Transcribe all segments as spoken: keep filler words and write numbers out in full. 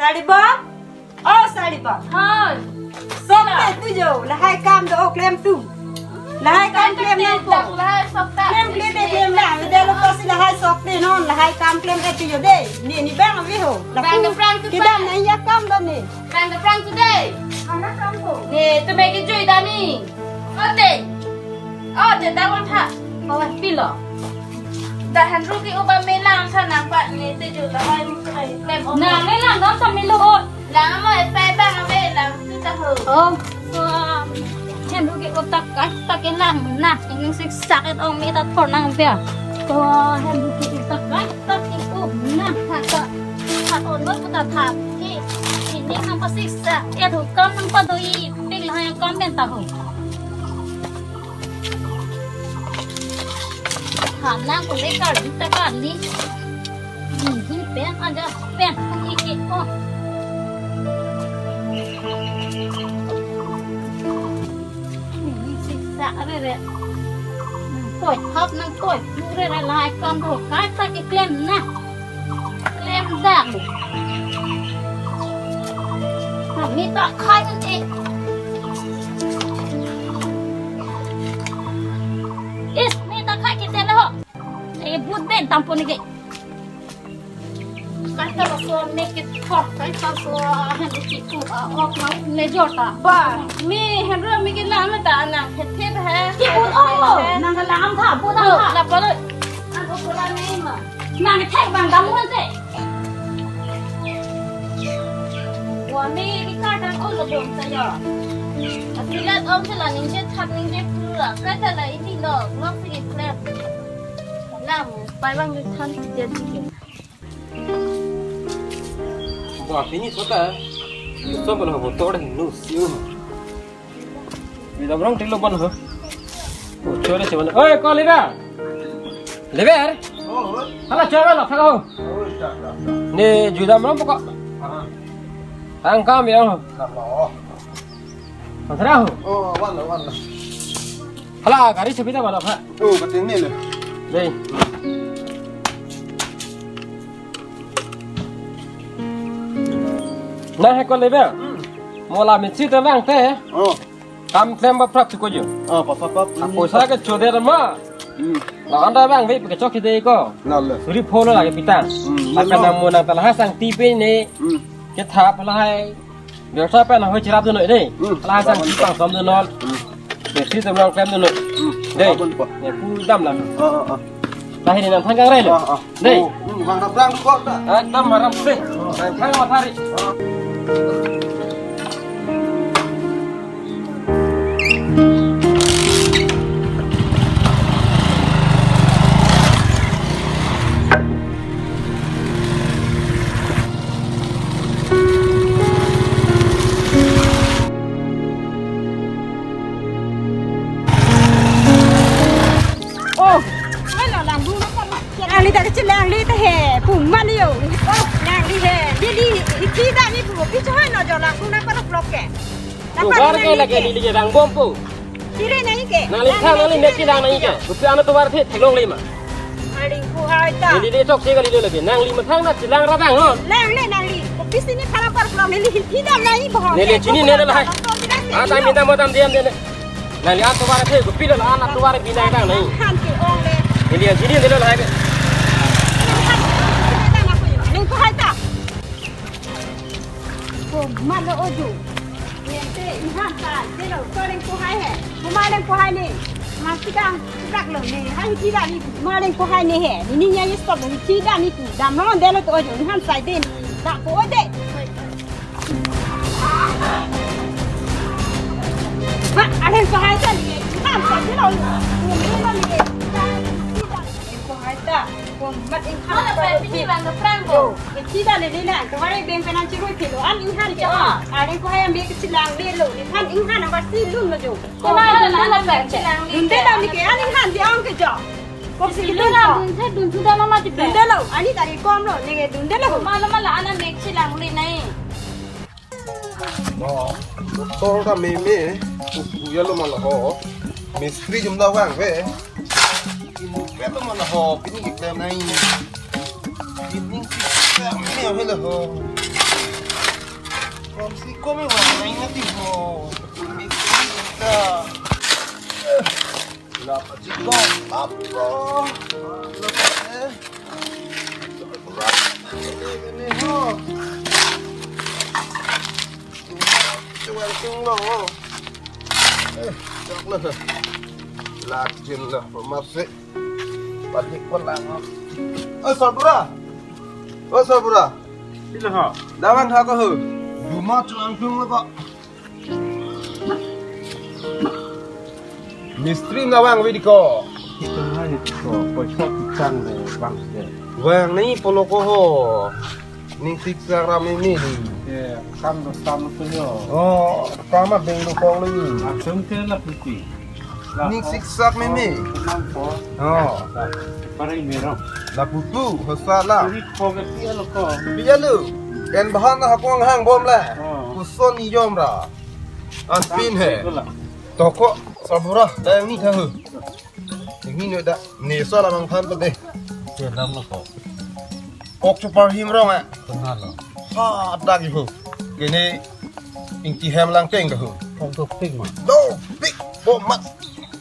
Saribom? O Saribom. Hoi. Sok te tu jo, lahai kam do klem tu. Lahai kam klem nangpo. Lahai sok ta. Klem klem te klem nang, de lo kosi lahai sok te non, lahai kam klem te tu jo de. Ne ne bang ave ho. Bang ke prang tu kedam pa. Nang ya kam do ne. Bang ke prang tu de. Ana kam ko. Ne tu me ke jui dani. Ote. Ote, dak wan tha. Oi, pilo. Dak henru ke-o ba me lang tha nang pa ne te jo lahai klem o. Nang ne lang dam ta me lo o. Lang mo e pai bang ave lang tu ta ho. O. O, henru ke-o ta kai ta ke lang na. Ning sik sak et ong me ta thor nang pia. O, henru ke-o ta kai ta ke-o na tha ta. Tha on mo ta tha. Ke, ke ning nang pa sik sak et ho kam nang pa do-i. Pik lahai kam pen ta ho. Hanang ko le kali ta kali. Hi pen aja pen ko ike o. Ni sisa re re. Koi hap nang koi re re lahai kam ro kai ta ke klem na. Klem dam. Kami ta khai un e. Is, ni ta khai ke te lo. E but ben tampon ke. Kata lo so me ke thok kai ta so hen ki ku a ok na le jor ta. Ba, me henru me ke lam ta nang the the he. Ki un o, nang ka lam tha, bu nang tha. La pa lo. Nang ko pura me ma. Nang thek bang dam un te. Wa me ki kar dang ong lo bom ta yo. Asilat ong sila ningje thap ningje pura. Kata la ini lo, lo si klem. Lam, pai bang di than di jadi ke. Wa pini kota. Som bala ho tor nu siu. Jui dam rong tilo ban ho. O, chore se ban. Oi, ko leba. Leber. O, o. Hala chore lo thak ho. O, ta, ta, ta. Ne jui dam rong pokok. Ah. Tang kam ya ho. Tang lo. Masra ho. O, wan lo, wan lo. Hala gari chabi ta bala pha. O, kating ne le. Dei. Na he ko lebe. Hmm. Mo la mitsi te lang te. O. Kam klem ba prap tu ko jo. O, pa, pa, pa. A poisa ke chode ma. Hmm. La anda bang ve ke chok ke dei ko. Na le. Suri phone la ke pitang. Hmm, la no, ka no. Nang mo nang ta lahai sangti pe ne. Hmm. Ke thap lahai. Biasa pen hoi chirap dun noi dei. Hmm. Lahai sangti pangsom dun noi. Hmm. Mitsi te lang klem dun noi. Hmm. Dei. Abon po. Ne pu dam la. O, o, o. Lahai ne nang thang kang rai lo. O, o. Dei. O, hmm, bang dam lang ko ta. Ekdam haram se. Thang mathari. O. O, hala lang bu na ko. Nangli ta kecil nangli ta he, pu man yo. O, nangli he, lili, iki da ni pu, pi choi no jo lang bu na ko blok ke. Tovar ke lake lili ke bang bom pu. Sire nai ke. Nangli tha nangli mek ke lang nai ke. Rupiah ana tovar the theklong le ma. Aling ku hai ta. Lili le chok se ke lili lake. Nangli mathang na chelang ra bang no. Lang le nangli. Kopi sini khara par blok lili hi da nai bo. Neli chini neli lahai. Ata minta mo tam diam dele. Nangli an tovar the, kopi lo an tovar binai dang nai. Han ke ong le. Neli an chini neli lahai ke. Ning ko hai ta. Ko ma lo oju. Nente ihan ta, de lo, ko leng ko hai he. Ko ma leng ko hai ne. Ma sidang, sidak lo ne. Hai ti da ni, ma leng ko hai ne he. Ni ni nya stop lo, ti da ni tu. Dam lo de lo to oju. Ihan sai de ni. Da ko de. Ma, alen ko hai ta ni, kan sa ti lo, ni lo ni, ko hai ta, ko mat in kan. Mana pa pini bang ke prang ko? Yo, kita ni ni na, kemarin beng penan cirui pilo, an inhan ke. Alen ko hai ambil ke silang ni lo, inhan inhan ambil si lun lo jo. Ko mana na na pa silang ni. Dun de lo ni ke, an inhan di ang ke jo. Ko si lun lo. Dun the dun sudah mama di. Dun de lo, ani tadi kom lo, ni dun de lo. Mana mana anak mek silang ni nai. No, doctor ta meme, kuya lo ma lo ho. Mistri jum da vang ve. Inu pe lo ma lo ho, pini ke klem nai. Pini ke klem nai ve lo ho. Kom si kom e, wang nang mati ho. Ini kita. Lap aji kom, lap ho. Lap, eh. Lap. Ini, ini ho. Coba tung lo. Eh, chok lo. Lak jin lo, pemaaf sih. Balik pulang. Oh, Sabra. Oh, Sabra. Pilo ho? Damang tha ko ho. Duma chuang tung lo ko. Mistri nang vangve dei ko. Kita hari ko, poisa kitang le bang se. Vang nangji pulo ko ho. Ning siksak ra meme dei. Ye, kam do kam tu yo. Oh, kam adeng dokong lo ni. Atum ke lapupi. Ning siksak meme. Teman ko. Oh. Pare merong. Lapu tu, hosa la. Ini ko ke pi alo ko. Pi alo. En bahan na hakong hangbom le. Oh. Koson niyom ra. Anpin he. Itulah. Toko, Sabra, dak nangji tha ho. Nangji noi dak. Ne so la mangthan pe dei. Kedam lo ko. Kok chupar him rong eh. Kenal lo. Ha, dak iho. Kene ingti hem lang teng dah ho. Kok dopik ma. Dopik. Bo mat.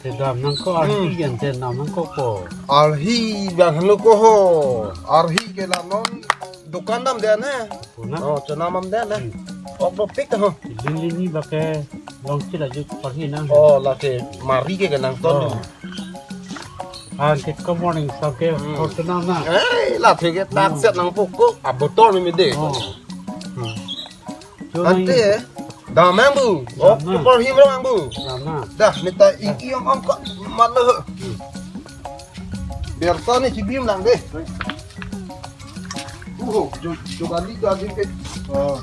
Kedam nang ko arhi Hmm. Yang kedam nang ko ko. Arhi bang hanu ko ho. Arhi ke la non dukan dam dia ne. Puna. Oh, chonam dam dia ne. Hmm. Kok dopik dah ho. Lili ni bake long chila juk parhi nang. Oh, lake mari ke kenang ton. Oh. An ke good morning, sab ke Hmm. Fortuna na. Eh, la theke tak Hmm. Set nang poko, abotol meme dei. Oh. Hmm. Ante, dam nang bu. Oh, Dam nang. Chupar him rong nang bu. Dam nang. Dah, meta ingki ong ong ko, malo. Hmm. Bersa ni chibim lang dei. Oh, jo, jo kali kali ke. Oh.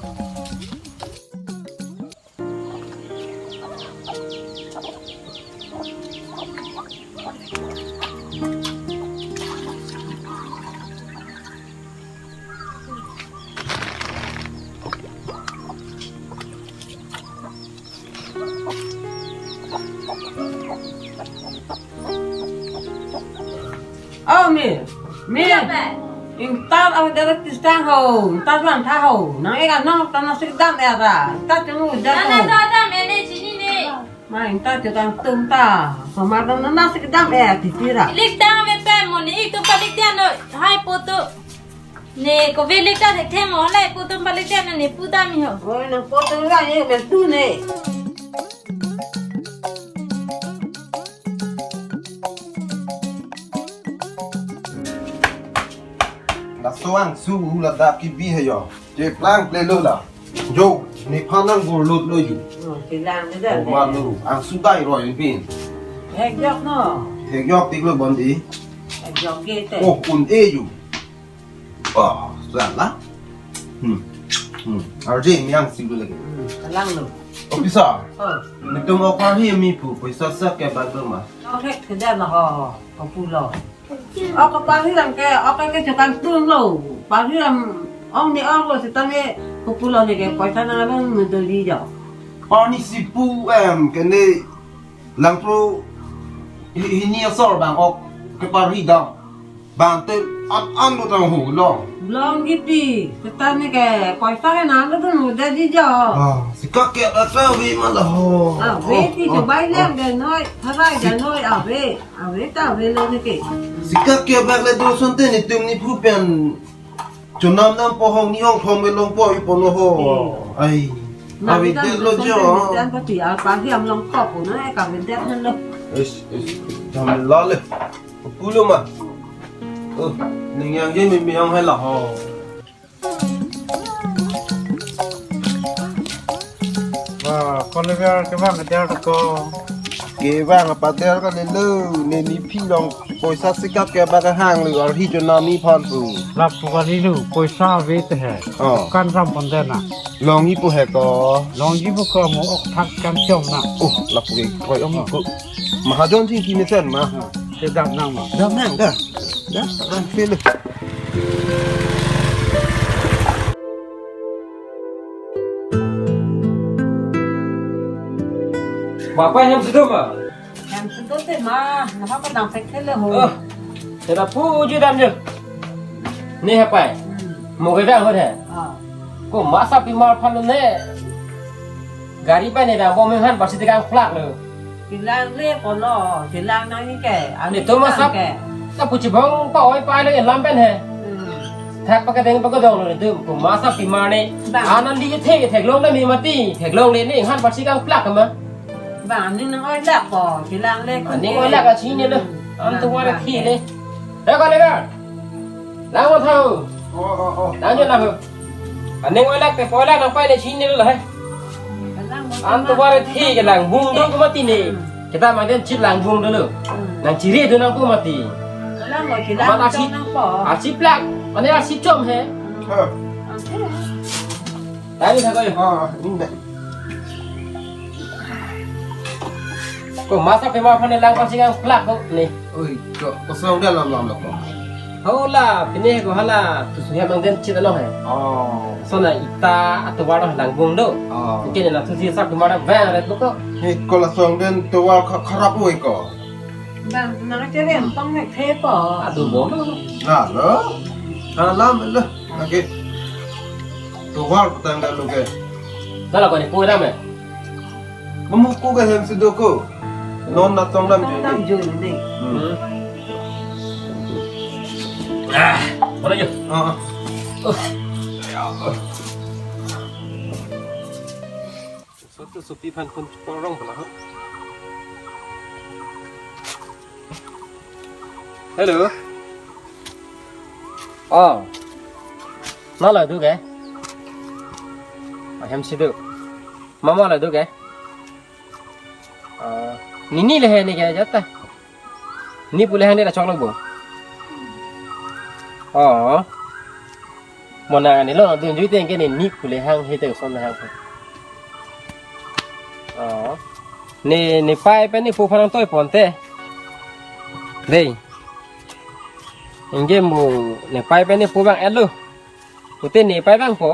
Oh, me. Me. Apa? Ingtar awa dara tistang ho. Ingtar van tha ho. Nang ega nang tana sikdam era. Ingtar temu Nana jatuh. Dada mene chini ne. Ma ingtar chukang tum ta. Somar dam nana sikdam e titira. Likdam e pe mo ne ik tu palik dia no. Hai putu. Ne ko velik ta thek the mo lai putu palik dia no ne pu dam ho. Oi nang putu ra ye me tu ne. Laso angsu ladak kebi he yo. Cheplang ple lo la. Jo, nephan nang gorlut lo ju. Oh, chelang de Oh, de. Ma lo. Angsu dai roi pin. Hek jok no. Hek jok tik lo bon di. Hek jok ke te. Oh, un e ju. Oh, salah. Hmm. Hmm. Arje mi angsu lo lagi. Hmm, kalang lo. Officer. Oh. Netum ok arhi mi pu, poisa sak ke bag lo ma. Oke, kedam ho, ho, ho pulo. Oke, parhi lam ke, oke ke chukang tum lo. Parhi lam ong ni ong lo sitame, ko pulo ni ke poisa nang abang medoli jo. Parni si pu em, kene langpro hi-, hini asor bang ok ke parhi dam. Bang te an an lo tang ho lo. Long gitu. Sitame ke poisa ke nang lo dun udah di jo. Ah, sikak ke asa wi ma la ho. Ah, we ti Oh, jo oh, bai oh. Lang de noi, tharai de noi, ah, we. Ave ta ave lo ne ke. Sikak ke bag le do son te netum nephu pen. Chonam nam po hong ni hong thom ke long po i po no ho. Hmm. Ai. Nang ave ta te lo jo. Jan pati apa hi am long kop na ka ave det han lo. Is, is. Jam la le. Pulo ma. Oh, ning yang je mi mi hong hai la ho. Wah, ko le biar kevang kejar ko. Kevang apa der ka le lo, ne nephi long poisa sikak ke bag hang lo, arhi chonam nephan pu. Lapu kali lo, poisa ave te he. Oh. Kan ram pon dena. Longji pu he ko. Longji pu ko mo ok thak kan chom na. Oh, lapu ke koi om ko. Mahajon sing ki mesen ma. Kedam nang ma. Dam nang dah. Dah, ram fil. Bapak yang sudah ma? Yang sudah te ma, nama ko nang pek le ho. Oh. Tera pu uji dam je. Ne hapai. Hmm. Mo ke dang ho the. Ah. Ko masa pimar phan ne. Gari pen ne bang bom han basi tekang plak lo. Kelang le kono, kelang nangji ke. Netum asap ke. Sa puchibong pa oi pa lo elam pen he. Hmm. Thak pa kedeng pa kedong lo netum. Ko masa pima ne. Bang. Anan di the theklong le me mati. Theklong le ne han basi kang plak ma. Bang, aning nang-oi lak ko, kelang le ko. Aning oi lak kachini lo. Hmm. An tumare thi le. He ko le ga. Lang mo thau. Oh, oh, oh. Lang jo lang ho. Aning oi lak te poi lak nang pai le chini lo he. An tumare thi kelang bung do ko mati ne. Kita mangden chit lang bung do lo. Hmm. Nang chiri do nang ko mati. Lang mo kelang. Amat asi, nang po. Asi plak. Ane asi chom he. Hmm. Tadi sa ko. Ah, ini dah. Ko masa pima aphan ne lang pasi kang plak ko ne. Oi, ko, ko song dah lam lam lo ko. Hola, pine ko hala, tu suya mangden chit lo he. Oh. So na ita atovar lo lang bung do. Oh. Mungkin na tu si sak pima dah bang ret ko. He ko la song den tovar kha-, kharap oi ko. Bang, na kere tong ne the po. Adu bom. Na lo. Hala lam lo. Lagi. Tovar petang dah lo ke. Dah la ko ne pui dah me. Mamu ko ke hem si do ko. Non na tong dam. Tong dam jui ne. Hmm. Ah, mana jo? Ah. Oh. Ya. Sotu sopi aphan phone porong pala ho. Hello. Oh. Nala do ke? Ahem si do. Mama la do ke? Ah, nini le he ne ke jata. Ni pule hang ni ra chok lo bo. Oh. Mona ni lo dun jui teng ke ni ni pule hang he te son hang. Oh. Ni ni pai pen ni pu phan toi pon te. Dei. Ingge mo ni pai pen ni pu bang elo. Pute ni pai bang po.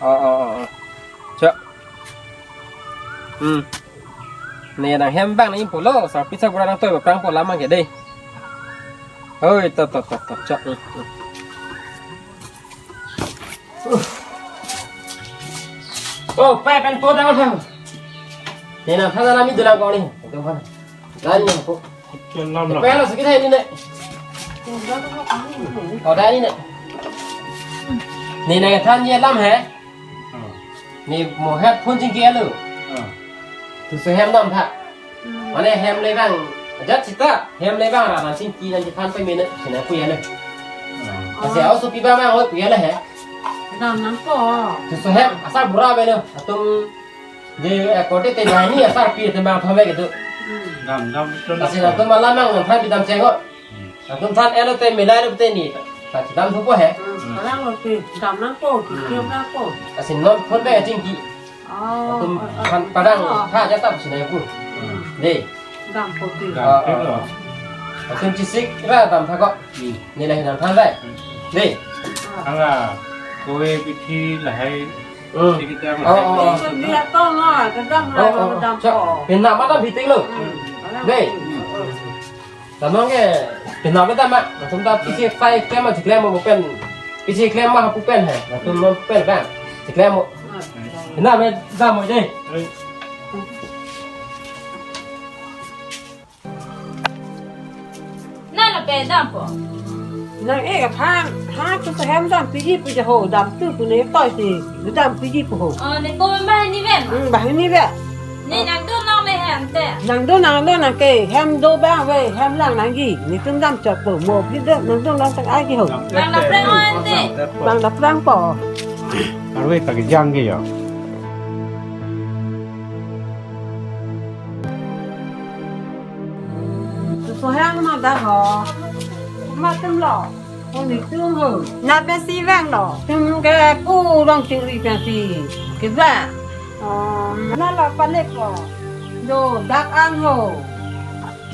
Oh, oh, oh, oh. Chok. Hmm. Ne nang hem bang ni pulo, sa pisa gura nang toi prang po lamang ke dei. Oi, to, to, to, to, chok. Hmm, hmm. Oh, pai pen po dang. Ne nang thana mi dulang ko ni. Itu kan. Lain yang po. Lam lam. Pen lo sakit hai ni ne. Oh, dah ni ne. Ni nang than ye lam he. Ah. Ni mo het phone jing ke lo. Ah. Tu se hem dam tha. Hmm. Mane hem le bang. Ajat sita hem le bang ra nang sing ki nang than pe mene sina pu ya le. Ah. Ase au so pi ba ma ho pu ya le he. Dam nang ko. Tu se hem asa bura be lo. Atum de, eh, kote te jani asar pi te ma thome ke tu. Hmm. Dam dam. Ase atum malam nang than pi dam cheng ho. Atum than elo te milai lo te ni. Ta dam thupo he. Hmm, sekarang lo pi dam nang ko, pi dam nang ko. Asin non phone pe ching ki. Oh, atum oh, oh, than padang oh. Tha ja tap sinai pu. Hmm. Dei. Dam ko pi. Dam pi lo. Atum chisik ra dam tha ko. Hmm. Ni lahi dam than dei. Hmm. Dei. Hala, koi pithi lahai. Hmm. Chisik dam oh, oh, oh. Lahai. Dia to na, kedam oh, oh, oh. Dam chak ko. Pina ma dam piting lo. Hmm. Dei. Hmm. Tamang ke, pina beta ma, langsung ta pisi fry klem ma, klem ma pen. Pisi klem ma pu pen he, langsung non pen kan. Klem mo. Pina beta mo je. Na la pe dam po. Nang e ka phan, ha tu sa hem dam piji pu je ho, dam tu pu ne toi si, dam piji pu ho. Oh, ne ko ba ni ven. Hmm, ba ni ve. Ni nang do nang le hem te. Nang do nang do nang ke hem do bang ve hem lang nangji. Netum dam chok po mo phi do nang do nang tang ai ki ho. Bang da prang ho ante. Bang da prang po. Arve ta ke jang ke ya. Tu so hem ma da ho. Ma tum lo. Ko netum ho. Na pe si vang lo. Tum ke pu rong chiri pe si. Ke ba. Oh, na la pa le ko. Do dak ang ho.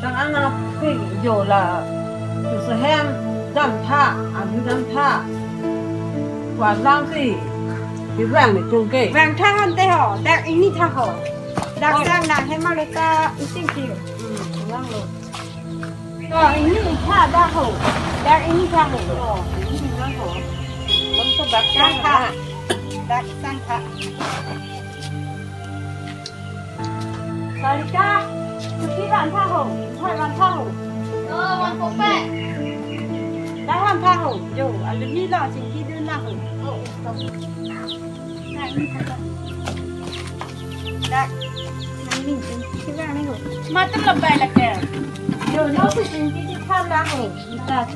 Dak ang a pi jo la. Tu so hem dam tha, a du dam tha. Wa lang si. Ke vang netum ke. Vang tha han te ho. Dak ini tha ho. Dak sang na hem ma le ta iting ki. Hmm, vang lo. Oh, ini tha da ho. Dak ini tha ho. Oh, ini tha ho. Kamu so dak tha. Dak sang tha. Sarika, suki van tha ho, thoi van tha ho. Oh, van po pe. Dak van tha ho, jo, alumi lo, chingki dun la ho. Oh, oh, oh. Dak, nang ning chingki van ni ho. Matum lo bai la ke. Jo, no si chingki di tha la ho. Dak,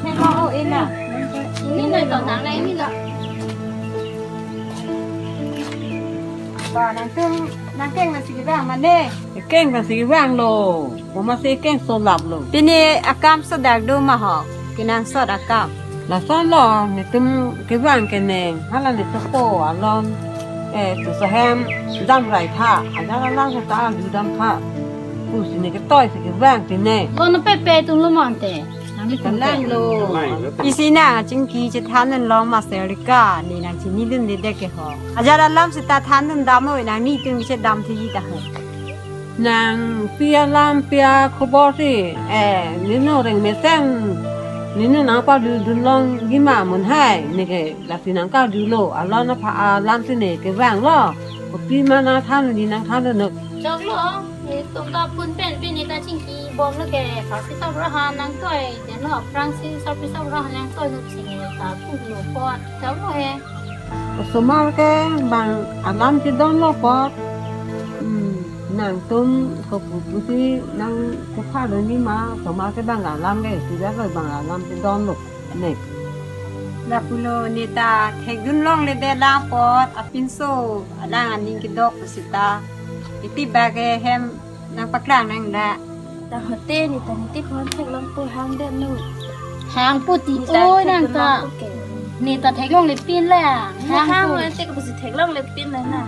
chingki ho, ina. Ini na to nang na ini na. Ba, nangtum, nangkeng nangsi kevang mane? Keng nangsi kevang lo. Mama si keng solap lo. Pini akam sodak do ma ho? Kenangsot akam. Lason lo, netum kevang keneng. Hala netum po alon. Eh, tu sahem dam rai tha. Ajat alam ta du dam tha. Pusi ne ketoi si kevang pine. Lo no pepe tum lo mante. Nang ni tum Kalang ke. Lo. Isi nang chingki chethan lo ma Sarika, ne nang chini dun de de ke ho. Ajat alam seta than dun dam oi, nang netum chedam thi ta ho. Nang pi alam pi akhobor si, eh, ninu reng mesen, ninu nang pa du dun long gima mun hai, ne ke lasi nang ka du lo, alon apha alam si ne kevang lo. Kopi ma nang than di nang than no. Chok lo, netum ta phun pen pini ta chingki bom lo ke, pasi sab raha nang toi, jeno aphrang si sab pi sab raha nang toi nup si ne ta phun lo pot, chok lo he. Osomar ke bang alam si don lo pot. Hmm, nangtum kopu pusi nang kepha do ni ma, osomar ke bang alam ke, sida ke bang alam si don lo. Ne. Lapulo ne ta thekdun longle de la pot, apinso alang aning kedok pusita. Iti bage hem nang paklang nang da. Ta hote ne ta ne ti phon theklong po hang de nu. Hang po ti Ne ta oi nang ta. theklong po ke. Ne ta theklongle pin la. Ne Hang hang po. Ante ko pusi theklongle pin la na.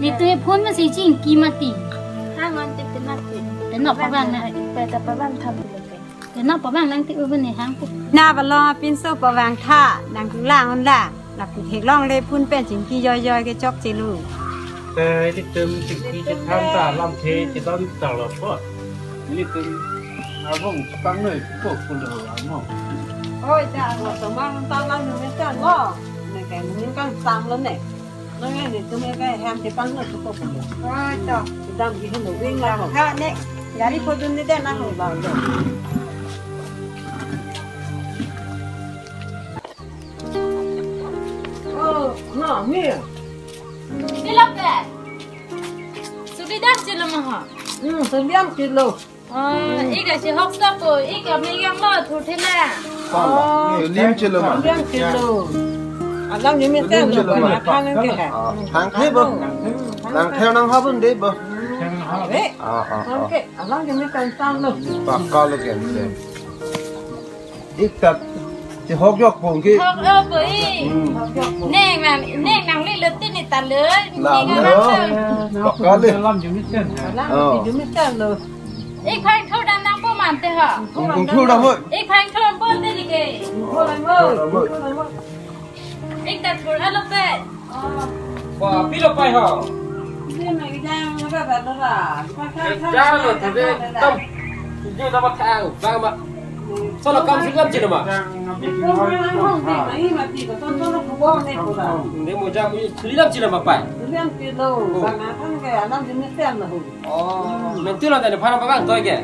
Ne tu phon ma si chingki mati. Hang ante pin na pin. Te nok pabang na. Pe ta pabang tham pin ke. Te nok pabang nang ti u ne hang po. Na balong apinso pabang tha, nang kulang on la. Lapu theklongle phun pen chingki joi joi ke chokche lo. Te ilitum chingki chethan ta lamthe chedon ta lo po. Ilitum abong chepang noi ko pulo amo. Oi, ta lo, osomar ta lam ni kan lo. Ne kan ni kan sam lo ne. Nang netum ke hem chepang noi ko pulo. Oi, ta. Dam di hin lo wing la ho. Ha ne. Gari phodun ni de na ho. Ba lo. Oh, no, ni. Sila pe. Suli dam chelo ma ha. Hmm, suli dam chelo. Oh, ik asi hok sa ko, ik kami yang lo thu thena. Oh, lim chelo ma. Lim chelo. Alam ni mi Lim ten chelo lo ma. Thang ke ha. Ah, thang the bo. Nang theo nang habun de bo. Eh, Ah, ah, thang ah. ke. Alam ni mi ten tan lo. Pakka lo ke. Ik ta, si hok yok pong ki. Hok yok po i. Hmm. Neng nang, neng nang li lo tin ni ta lo. La Neng lo. nang lo. Pakka le. Alam Oh. jumi ten lo. Ik phang thor dan nang po man te ha. Kung kung thur dam hoi. Ik phang thor po te ni ke. Thor dam hoi. Thor dam hoi. Ik ta thor alo pe. Ba, pilo pai ho? Jalo, tade tam. Jalo, tama thang, bang ba. Solo kam singam chino ma. Ne mo jam ni sulilam chino ma pai. Oh, mentu lo tadi para bang toy ke.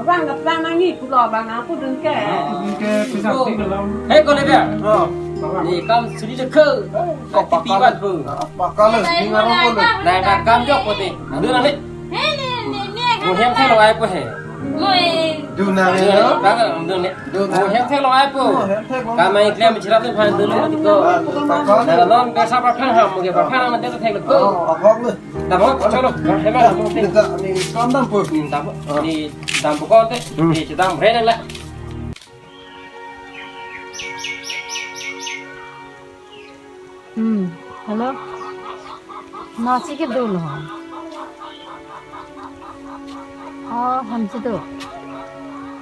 Bang nang nangji pulo bang nang pudun ke. Ke pisang ting dalam. Hei, ko le dia. Oh. Ni kam suli le ke. Pakka le, ni ngarong ko le. Nang kam jok ko te. Adu na le. He, ni, ni, ni, Mo hem thelo ai po he. Mo e. Du na le. Bang, du ne. Du na. Mo hem thelo ai po. Mo hem thelo. Kamai klem chira tu phan du lo ko. Pakka le. Dara non besa pa phan ham mo ke pa phan na te thelo ko. Oh, akok le. Dam ho, chalo, hem na mo te. Ni ta, ni kam dam po. Ni dam, ni dam po ko te. Hmm. Ni dam re na la. Hmm, hello. Nasi ke dolo. Oh, hamsi do.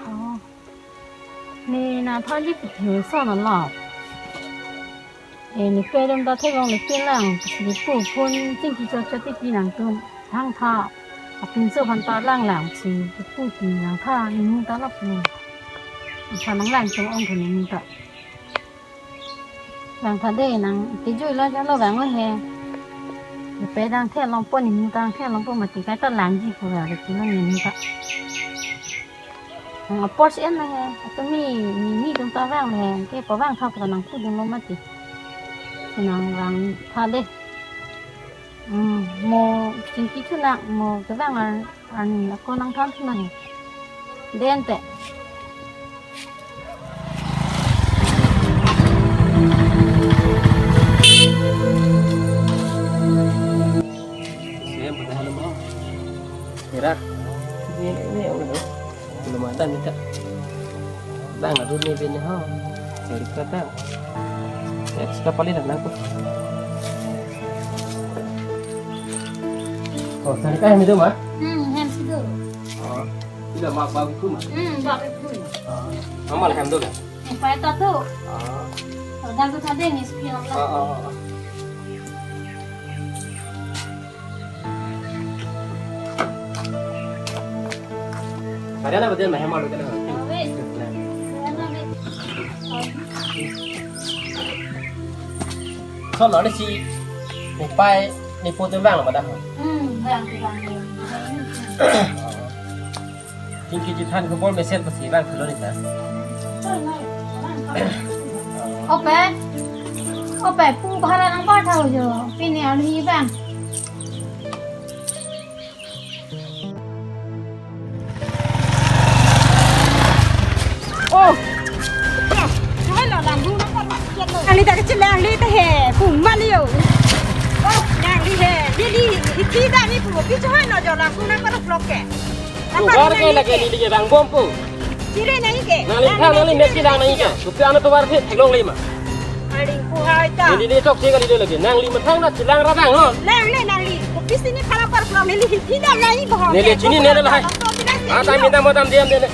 Oh. Ne nangthanji pu thengson lo. Eh, ne pe dam ta theklongle pin lang, ne pu phone chingki chot chot ti pi nangtum. Thangtha. Apinso aphan ta lang lang si, ne pu pi nangtha, ne mung ta lap ne. Aphan nang lang chong ong ko ne mung ta. Vang tha de, nang kejui lo jalo vang lo he. Ipe dang the longpo, ni ta dang the longpo mati, kaita langji pu ra le kilo ni ta. Nang apor si en na he, atumi ni ni tum ta vang le he, ke po vang tha pu nang pudun lo mati. Nang vang tha de. Hmm, mo chingki thu nang mo kevang ar arni ako nang than thu nang he. Den te. Siap, udah halo, Bang. Irak. Ini, ini, ini, ini. Belum ada minta. Bang, aduh ni bini ho. Jadi kata. Ya, sudah paling enak tuh. Oh, Sarika hem do ma? Hmm, hem si do. Oh. Ila ma ba ku ma. Hmm, ba ku. Oh. Mama la hem do kan? Yang pai ta tu. Oh. Oh, dan tu tadi ni sepi lah. Oh, oh, oh. Kalian apa dia mah hem malu kan? Wes. Sana ni si ni pai ni putu bang pada. Hmm, bang, bang, bang. Tingki jithan ko bol mesen pasi bang kilo ni ta. Ope. Ope, pu bhara nang bar tha jo. Pini arni bang. Oh. Nangli ta kecil nangli ta he, pun mali yo. Oh, nangli he, lili, iti da ni pu, pi choi no jo lang, pun nang parok lok ke. Tovar ke lake lili ke bang bom pu. Sire nahi ke. Nangli thang nangli met kilang nahi ke. Kopi ano tovar the theklong le ma. Aling pu hai ta. Lili le chokche kali le lake. Nangli mathang na chilang ra bang lo. Nangli, nangli. Kopi sini pala parok lok lili, iti da nahi bohong. Neli chini neli lahai. Ah, tam minta mo tam diam neli.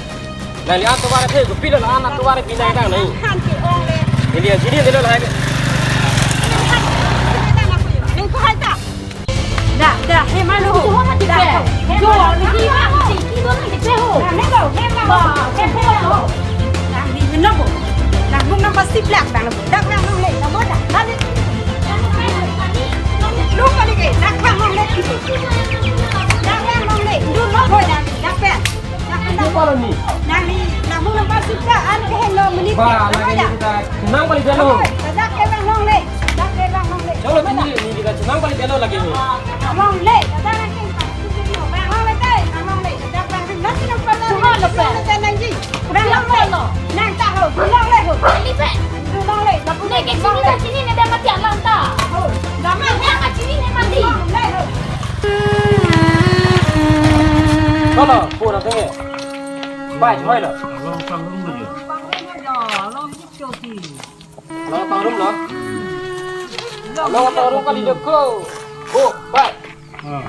Nangli an tovar the, kopi lo an tovar bina dang nai. Han ke ong le. Neli an chini neli lahai ke. Ning ko hai ta. Da, da, he ma lo. Itu ho mati ke. Jo, ni ki ma, si ki do na ke ho. Na, ne ko, ne ma. Ba, ke ho. Nangli ne ko. Nang mung nang pasti plak dang. Dak nang nang le, na mo da. Lu kali ke, dak nang nang le. Dak nang nang le. Du lo ho da, dak pe. Ini parani. Nangli, nang mung nang pasti plak an ke heng lo menit. Ba, lagi kita senang kali jalo. Oi, dak ke bang nang le. Dak ke bang nang le. Chalo, ini, ini kita senang kali jalo lagi ni. Nang le, dak nang ke bang nang le te, nang le. Dak bang nang nang pala. Tuhan lo pe. Nang le te nang ji. Kurang lo pe lo. Nang ta ho, du long le ho. Ini pe. Du long le. Lapu ne ke chini ta chini ne da mati alam ta. Ho. Dama ne ka chini ne mati. Du long le ho. Kolo, pura tenge. Bai, choi lo. Long pangrum lo. Long pangrum lo. Long pangrum kali doko. Oh, bai. Ah.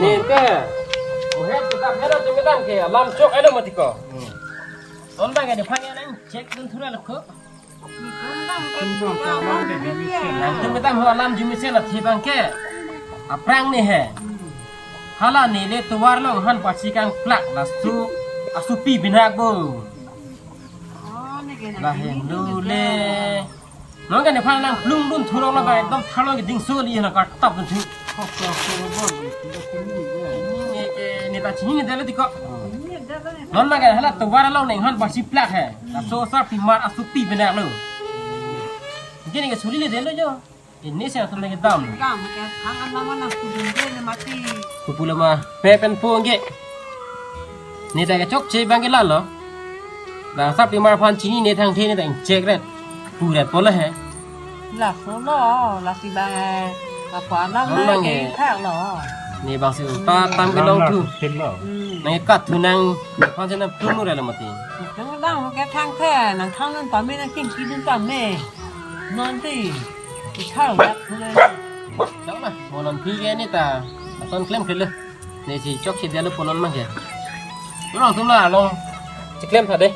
Ni ke. Muhet kita hero jemedang ke. Lam chok elo mati ko. Hmm. Ton bang ke depan ya nang cek dun thura lo ko. Nangtum ketam ho alam jumisen la thi bang ke. Aphrang ni he. Hala neli tovar along han pasi kangplak laso asopi binak bo. Lahen dole. Non kan nephan lang plung dun thurong la ba ekdom tharlo ke dingso li na kartap dun thu. Ni ke ni ta chini ni dele diko. Non ma ke hala tovar along neng han pasi plak he. Laso asarpimar asopi binak lo. Gini ke suri le delo jo. Ini saya tuh lagi dam. Kam ke thang an lama na kudun de ne mati. Kupu lama pe pen po nge. Ni ta ke chokche bang ke lalo. Asarpimar aphan chini ne thangthe ne ta ingchek ret. Pu ret po le he. Laso lo, lasi bang. Apa alam non na bang ke he. Thak lo. Ni bang si ta tam ke long thu. Nang kat thu nang aphan si nang plung nu re lo mati. Nang dang ke thangthe, nang thang nun pame nang king kidun pame. Non ti. Ithal dak thule. Chok na, mo non phi ke ni ta. Ton klem khel le. Ni si chokche delo po non ma ke. Long tum la long. Chiklem tha de.